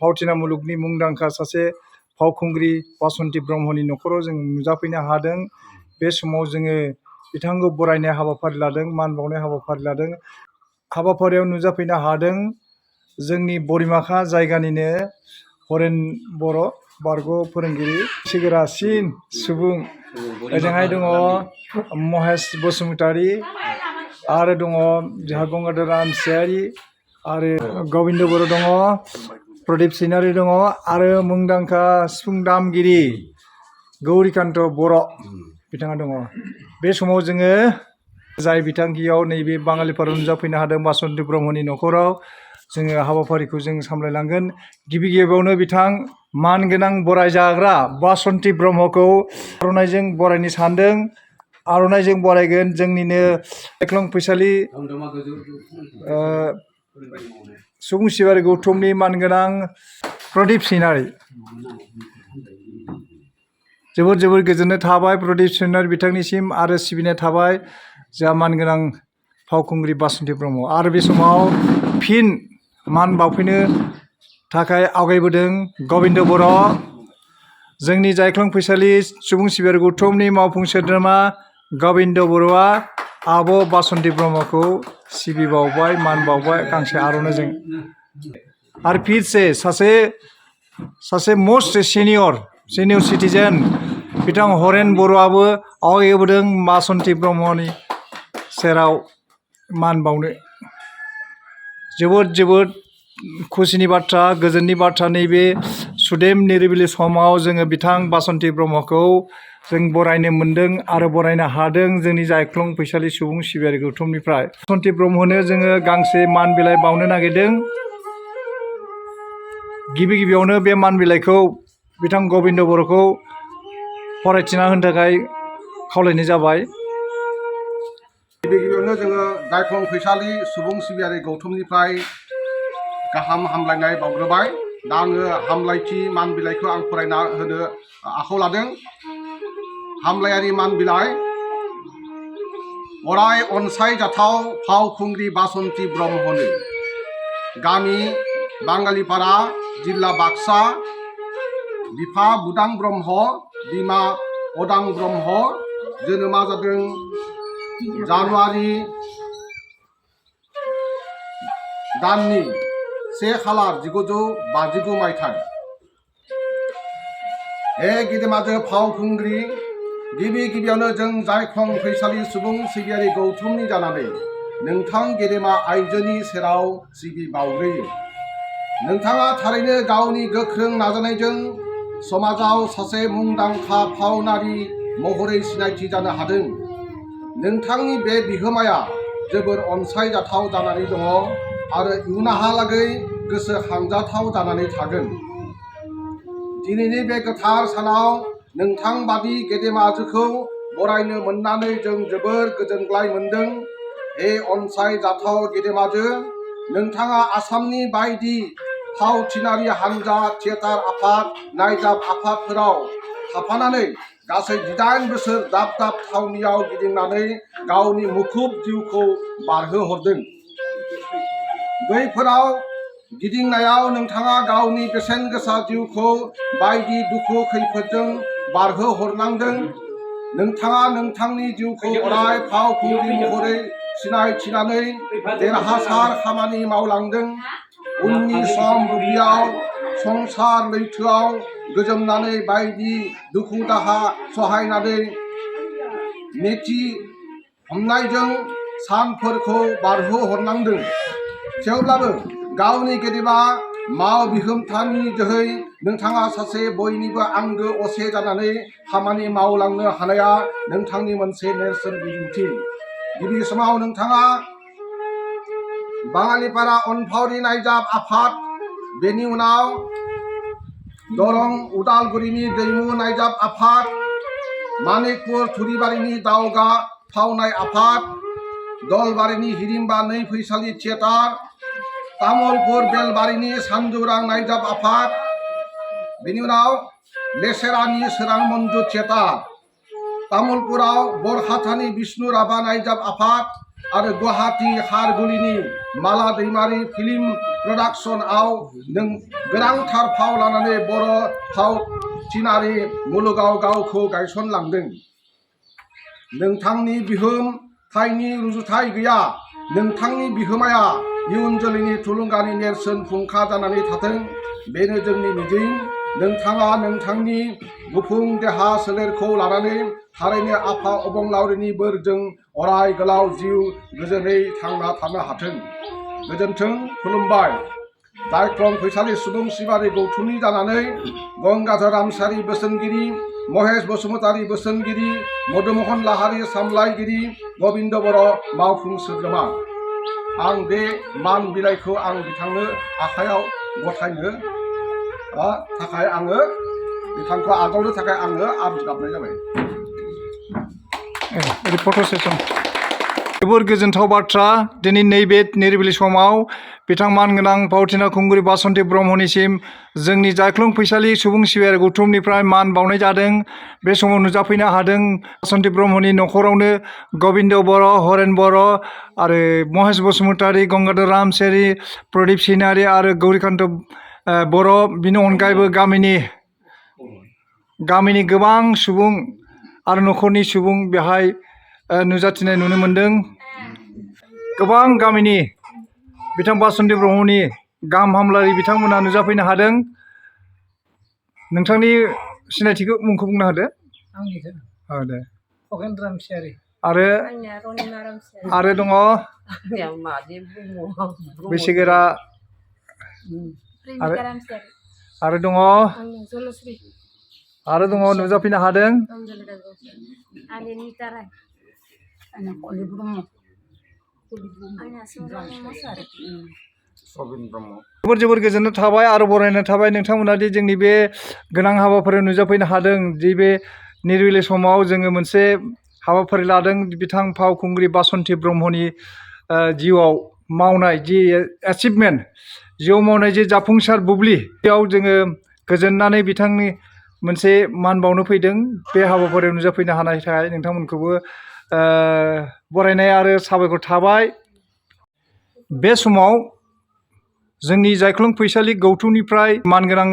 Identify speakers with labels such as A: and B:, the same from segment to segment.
A: फावथिना मुलुगनि मुंदांखा सासे फावखुंग्रि बासन्ति ब्रह्मनि न'खराव जों नुजाफैनो हादों। बे समाव जोङो बिथांखौ बरायनाय हाबाफारि लादों, मान बावनाय हाबाफारि लादों। हाबाफारियाव नुजाफैनो हादों जोंनि बरिमाखा जायगानिनो हरेन बर' बारग' फोरोंगिरि बैसोगोरासिन सुबुं। ओजोंहाय दङ महेश बसुमतारी आरो दङ जोंहा गंगाधर रामसियारि आरो गबिन्द बर' दङ, प्रदीप सैनारि दङ आरो मुंदांखा सिफुं दामगिरि गौरिकान्त बर' बिथाङा दङ। बे समाव जोङो जाय बिथांखियाव नैबे बाङालिपारायाव नुजाफैनो हादों बासन्ति ब्रह्मनि न'खराव जोङो हाबाफारिखौ जों सामलायलांगोन। गिबि गिबियावनो बिथां मानगोनां बराय जाग्रा बासन्ति ब्रह्मखौ आर'नाइजों बरायनो सानदों। आर'नाइजों बरायगोन जोंनिनो जायख्लं फैसालि सुबुं सिबियारि गौथुमनि मानगोनां प्रदीप सैनारि। जोबोद गोजोननाय थाबाय प्रदीप सैनारि बिथांनिसिम आरो सिबिनाय थाबाय जोंहा मानगोनां फावखुंग्रि बासन्ति ब्रह्म। आरो बे समाव फिन मान बावफैनो थाखाय आवगायबोदों गबिन्द बर'। जोंनि जायख्लं फैसालि सुबुं सिबियारि गौथुमनि मावफुं सोद्रोमा गबिन्द बर'आ आब' बासन्ति ब्रह्मखौ सिबिबावबाय, मान बावबाय गांसे आर'नाइजों। आरो फिनसे सासे मस्ट सिनियर सिटिजेन बिथां हरेन बर'आबो आवगायबोदों बासन्ति ब्रह्मनि सेराव मान बावनो। जोबोद खुसिनि बाथ्रा, गोजोननि बाथ्रा। नैबे सुदेम निरिबिलि समाव जोङो बिथां बासन्ति ब्रह्मखौ जों बरायनो मोन्दों आरो बरायनो हादों जोंनि जायख्लं फैसालि सुबुं सिबियारि गौथुमनिफ्राय। बासन्ति ब्रह्मनो जोङो गांसे मान बिलाइ बावनो नागिरदों। गिबियावनो बे मान बिलाइखौ बिथां गबिन्द बर'खौ फरायथिना होनो थाखाय खावलायनाय जाबाय।
B: गिबियावनो जोङो जायख्लं फैसालि सुबुं सिबियारि गौथुमनिफ्राय गाहाम हामलायनाय बावग्रोबाय। दा आङो हामलायथि मान बिलाइखौ आं फरायना होनो आखायाव लादों। हामलायारि मान बिलाइ। अराय अनसायजाथाव फावखुंग्रि बासन्ति ब्रह्मनो गामि बाङालिपारा, जिल्ला बाक्सा, बिफा बुदां ब्रह्म, बिमा अदां ब्रह्म, जोनोमा जादों जानुवारि दाननि 1 खालार 1959 मायथाइ। हे गेदेमाजो फावखुंग्रि, गिबियावनो जों जायख्लं फैसालि सुबुं सिबियारि गौथुमनि जानानै नोंथां गेदेमा आइजोनि सेराव सिबि बावग्रोयो। नोंथाङा थारैनो गावनि गोख्रों नाजानायजों समाजाव सासे मुंदांखा फावनारि महरै सिनायथि जानो हादों। नोंथांनि बे बिहोमाया जोबोर अनसायजाथाव जानानै दङ आरो इयुनहालागै गोसोखांजाथाव जानानै थागोन। दिनैनि बे गोथार सानाव नोंथां बादि गेदेमाजोखौ बरायनो मोननानै जों जोबोर गोजोनग्लाय मोनदों। हे अनसायजाथाव गेदेमाजो, नोंथाङा आसामनि बायदि फावथिनारि हानजा, थियेटार आफाद, नायजाब आफादफोराव थाफानानै गासै 8 बोसोर दाब थावनियाव गिदिंनानै गावनि मुखुब जिउखौ बारहोहरदों। बैफोराव गिदिंनायाव नोंथाङा गावनि बेसेन गोसा जिउखौ बायदि दुखु खैफोदजों बारहोहरनांदों। नोंथाङा नोंथांनि जिउखौ अराय फावखुंग्रि महरै सिनायथिनानै देरहासार खामानि मावलांदों। उननि सम बुब्लियाव संसार लैथोआव गोजोमनानै बायदि दुखु दाहा सहायनानै नेथि हमनायजों सानफोरखौ बारहोहरनांदों। थेवब्लाबो गावनि गेदेमा माव बिहोमानि जोहै नोंथाङा सासे बयनिबो आंगो असे जानानै खामानि मावलांनो हानाया नोंथांनि मोनसे नेरसोन बिदिन्थि। गिबि समाव नोंथाङा बाङालिपारा अनफावरि नायजाब आफाद, बेनि उनाव दरं उदालगुरिनि दैमु नायजाब आफाद, मानिकपुर थुरिबारिनि दावगा फावनाय आफाद, दलबारिनि हिरिम्बा नै फैसालि थियेटार, तामुलपुर बेलबारिनि सानजौरां नायजाब आफाद, बेनि उनाव लेसेरानि सोरां मन्जु थियेटार, तामुलपुराव बरखातानि बिष्णु राभा नायजाब आफाद, आरो गुवाहाटी खारगुलिनि माला दैमारि फिल्म प्रडाक्शनआव नों गोनांथार फाव लानानै बर' फावथिनारि मुलुगाव गावखौ गायसनलांदों। नोंथांनि बिहोमथायनि रुजुथाय गैया। नोंथांनि बिहोमाया इयुन जोलैनि थुलुंगानि नेरसोन फुंखा जानानै थाथों, बेनो जोंनि मिजिं। नोंथाङा नोंथांनि गुफुं देहा सोलेरखौ लानानै थारैनो आफा अबंलावरिनि बोरजों अराय गोलाव जिउ गोजोनै थांना थानो हाथों। गोजोन्थों, खुलुमबाय। जायख्लं फैसालि सुबुं सिबियारि गौथुमनि जानानै गंगाधर रामसियारि बोसोनगिरि, महेश बसुमतारी बोसोनगिरि, मधुमोहन लाहारी सामलायगिरि, गबिन्द बर' मावफुं सोद्रोमा। आं बे मान बिलाइखौ आं बिथांनो आखायाव गथायनो थाखाय आङो बिथांखौ आजावनो थाखाय आङो आरज गाबनाय जाबाय।
A: फट' सेसन जोबोर गोजोनथाव बाथ्रा। दिनै नैबे निरिबिलि समाव बिथां मानगोनां फावथिना खुंगुरि बासन्ति ब्रह्मनिसिम जोंनि जायख्लं फैसालि सुबुं सिबियारि गौथुमनिफ्राय मान बावनाय जादों। बे समाव नुजाफैनो हादों बासन्ति ब्रह्मनि न'खरावनो गबिन्द बर', हरेन बर' आरो महेश बसुमतारी, गंगाधर रामसियारि, प्रदीप सैनारि आरो गौरीकान्त बर'। बिनि अनगायैबो गामिनि गोबां सुबुं आरो न'खरनि सुबुं बेहाय नुजाथिनाय नुनो मोन्दों। गोबां गामिनि बिथां बासन्ति ब्रह्मनि गाहाम हामलारि बिथांमोना नुजाफैनो हादों। नोंथांनि सिनायथिखौ मुंखौ बुंना होदो। आंनिखौ दे। खगेन्द्र रामसियारि आरो दङ बैसोगोरा आरो दङ नुजाफैनो हादों। जोबोर गोजोननाय थाबाय आरो बरायनाय थाबाय नोंथांमोना दि जोंनि बे गोनां हाबाफारियाव नुजाफैनो हादों। दि बे निरिबिलि समाव जोङो मोनसे हाबाफारि लादों बिथां फावखुंग्रि बासन्ति ब्रह्मनि जिउआव मावनाय जि एचिभमेन्ट, जिउआव मावनाय जि जाफुंसार बुब्लि, बेयाव जोङो गोजोननानै बिथांनि मोनसे मान बावनो फैदों। बे हाबाफारियाव नुजाफैनो हानायनि थाखाय नोंथांमोनखौबो बरायनाय आरो साबायखर थाबाय। बे समाव जोंनि जायख्लं फैसालि गौथुमनिफ्राय मानगोनां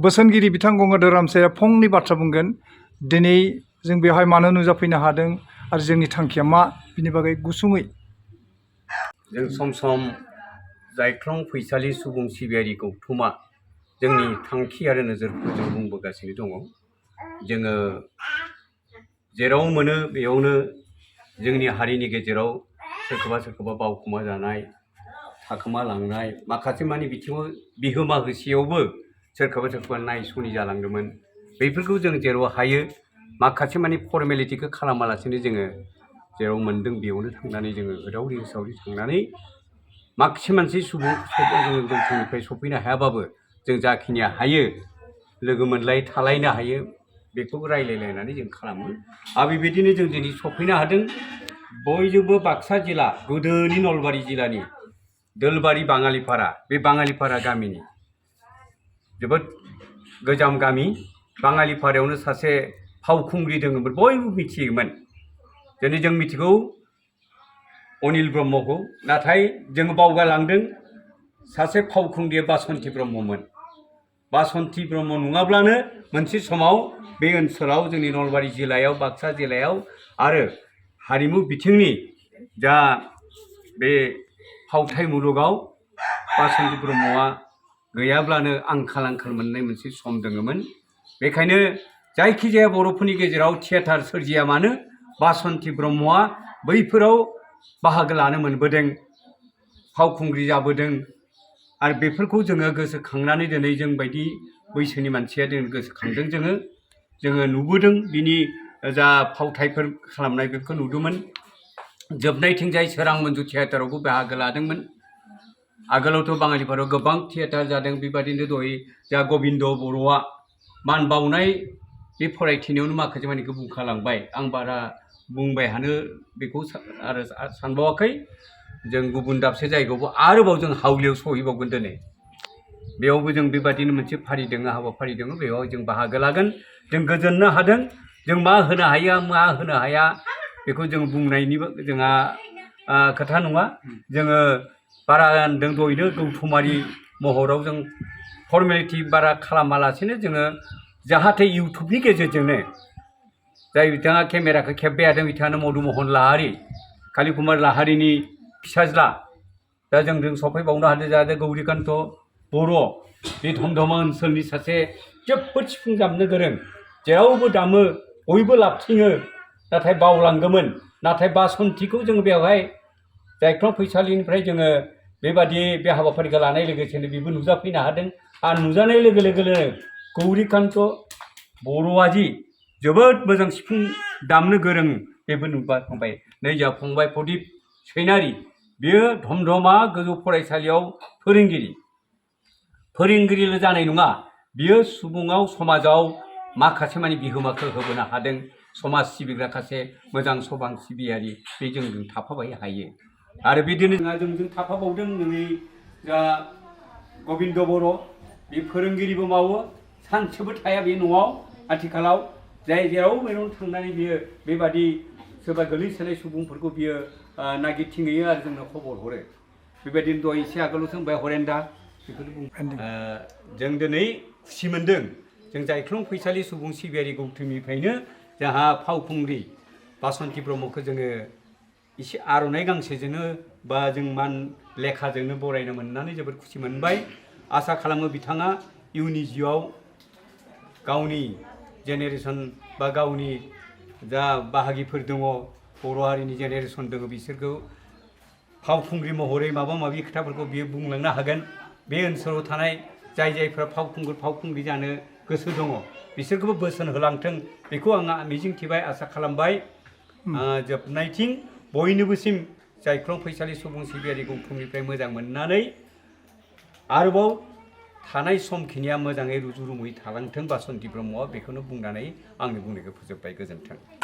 A: बोसोनगिरि बिथां गंगाधर रामसियारिया फंनै बाथ्रा बुंगोन। दिनै जों बेवहाय मानो नुजाफैनो हादों आरो जोंनि थांखिया मा, बिनि बागै गुसुङै।
C: जों सम सम जायख्लं फैसालि सुबुं सिबियारि गौथुमा जोंनि थांखि आरो नोजोरखौ जों बुंबोगासिनो दङ। जोङो जेराव मोनो बेयावनो जोंनि हारिनि गेजेराव सोरखौबा बावखुमा जानाय, थाखोमा लांनाय, माखासे मानि बिथिङाव बिहोमा होसेयावबो सोरखौबा नायस'नि जालांदोंमोन। बेफोरखौ जों जेराव हायो माखासे मानि फर्मेलिटिखौ खालामालासिनो जोङो जेराव मोन्दों बेयावनो थांनानै जोङो होदावरि होसावरि थांनानै माखासे मानसि सुबुंफोरखौ जोङो गौथुमनिफ्राय सफैनो हायाबाबो जों जाखिनि हायो लोगो मोनलाय थालायनो हायो बेखौ रायलायलायनानै जों खालामो। आरो बेबायदिनो जों दिनै सफैनो हादों बयजोंबो बाक्सा जिल्ला गोदोनि नलबारि जिल्लानि दोलबारि बाङालिपारा, बे बाङालिपारा गामिनि जोबोद गोजाम गामि। बाङालिपारायावनो सासे फावखुंग्रि दङमोन, बयबो मिथियोमोन। दिनै जों मिथिगौ अनिल ब्रह्मखौ, नाथाय जों बावगारलांदों सासे फावखुंग्रिया बासन्ति ब्रह्ममोन। बासन्ति ब्रह्म नङाब्लानो मोनसे समाव बे ओनसोलाव जोंनि नलबारि जिल्लायाव, बाक्सा जिल्लायाव आरो हारिमु बिथिंनि जा बे फावथाय मुलुगाव बासन्ति ब्रह्मआ गैयाब्लानो आंखाल मोननाय मोनसे सम दङमोन। बेखायनो जायखिजाया बर'फोरनि गेजेराव थियेटार सोरजिया मानो बासन्ति ब्रह्मआ बैफोराव बाहागो लानो मोनबोदों, फावखुंग्रि जाबोदों। आरो बेफोरखौ जोङो गोसोखांनानै दिनै जों बायदि बैसोनि मानसिया जों गोसोखांदों। जोङो नुबोदों बिनि जा फावथायफोर खालामनाय बेखौ नुदोंमोन। जोबनायथिंजाय सोरां मन्जु थियेटारावबो बाहागो लादोंमोन। आगोलावथ' बाङालिपारायाव गोबां थियेटार जादों। बेबादिनो दहाय जा गबिन्द बर'आ मान बावनाय बे फरायथिनायावनो माखासे मानिखौ बुंखालांबाय। आं बारा बुंबाय हानो बेखौ आरो सानबावाखै। जों गुबुन दाबसे जायगायावबो आरोबाव जों हावलियाव सहैबावगोन दिनै। बेयावबो जों बेबादिनो मोनसे फारि दङ, हाबाफारि दङ, बेयाव जों बाहागो लागोन। जों गोजोननो हादों। जों मा होनो हायो मा होनो हाया बेखौ जों बुंनायनिबो जोंहा खोथा नङा जोङो बारा होनदों दहैनो गौथुमारि महराव जों फर्मेलिटि बारा खालामालासेनो जोङो जाहाथे इउटुबनि गेजेरजोंनो जाय बिथाङा केमेराखौ खेबबाय थादों बिथाङानो मधुमहन लाहारि काली कुमार लाहारिनि फिसाज्ला दा जोंजों सफैबावनो हादों जाहाथे गौरिकान्त बर' बे धमधमा ओनसोलनि सासे जोबोद सिफुं दामनो गोरों जेरावबो दामो बयबो लाबथिङो नाथाय बावलांगौमोन नाथाय बासन्तिखौ जोङो बेवहाय जायख्लं फैसालिनिफ्राय जोङो बेबादि बे हाबाफारिखौ लानाय लोगोसेनो बेबो नुजाफैनो हादों आरो नुजानाय लोगो लोगोनो गौरिकान्त बर'आ जि जोबोद मोजां सिफुं दामनो गोरों बेबो नुबाय नै जोंहा फंबाय प्रदीप सैनारि बियो धमधमा गोजौ फरायसालियाव फोरोंगिरिल' जानाय नङा बियो सुबुङाव समाजाव माखासे माने बिहोमाखौ होबोनो हादों समाज सिबिग्रा सासे मोजां सबां सिबियारि बे जोंजों थाफाबाय हायो आरो बिदिनो जोंजों थाफाबावदों जोंनि जा गबिन्द बर' बे फोरोंगिरिबो मावो सानसेबो थाया बे न'आव आथिखालाव जाय जेराव मेराव थांनानै बियो बेबादि सोरबा गोलैसोनाय सुबुंफोरखौ बियो नागिरथिंहैयो आरो जोंनो खबर हरो बेबायदिनो दहाय एसे आगोलावसो बुंबाय हरेन्दा बेखौनो जों दिनै खुसि मोनदों जों जायख्लं फैसालि सुबुं सिबियारि गौथुमनिफ्रायनो जोंहा फावखुंग्रि बासन्ति ब्रह्मखौ जोङो एसे आर'नाइ गांसेजोंनो बा जों मान लेखाजोंनो बरायनो मोननानै जोबोद खुसि मोनबाय आसा खालामो बिथाङा इयुननि जिउआव गावनि जेनेरेसन बा गावनि जा बाहागिफोर दङ बर' हारिनि जेनेरेसन दङ बिसोरखौ फावखुंग्रि महरै माबा माबि खोथाफोरखौ बियो बुंलांनो हागोन बे ओनसोलाव थानाय जायफोरा फावखुंग्रि जानो गोसो दङ बिसोरखौबो बोसोन होलांथों बेखौ आङो मिजिंथिबाय आसा खालामबाय जोबनायथिं बयनोबोसिम जायख्लं फैसालि सुबुं सिबियारि गौथुमनिफ्राय मोजां मोननानै आरोबाव थानाय समखिनिया मोजाङै रुजु रुमुयै थालांथों बासन्ति ब्रह्मआ बेखौनो बुंनानै आंनि बुंनायखौ फोजोबबाय गोजोन्थों।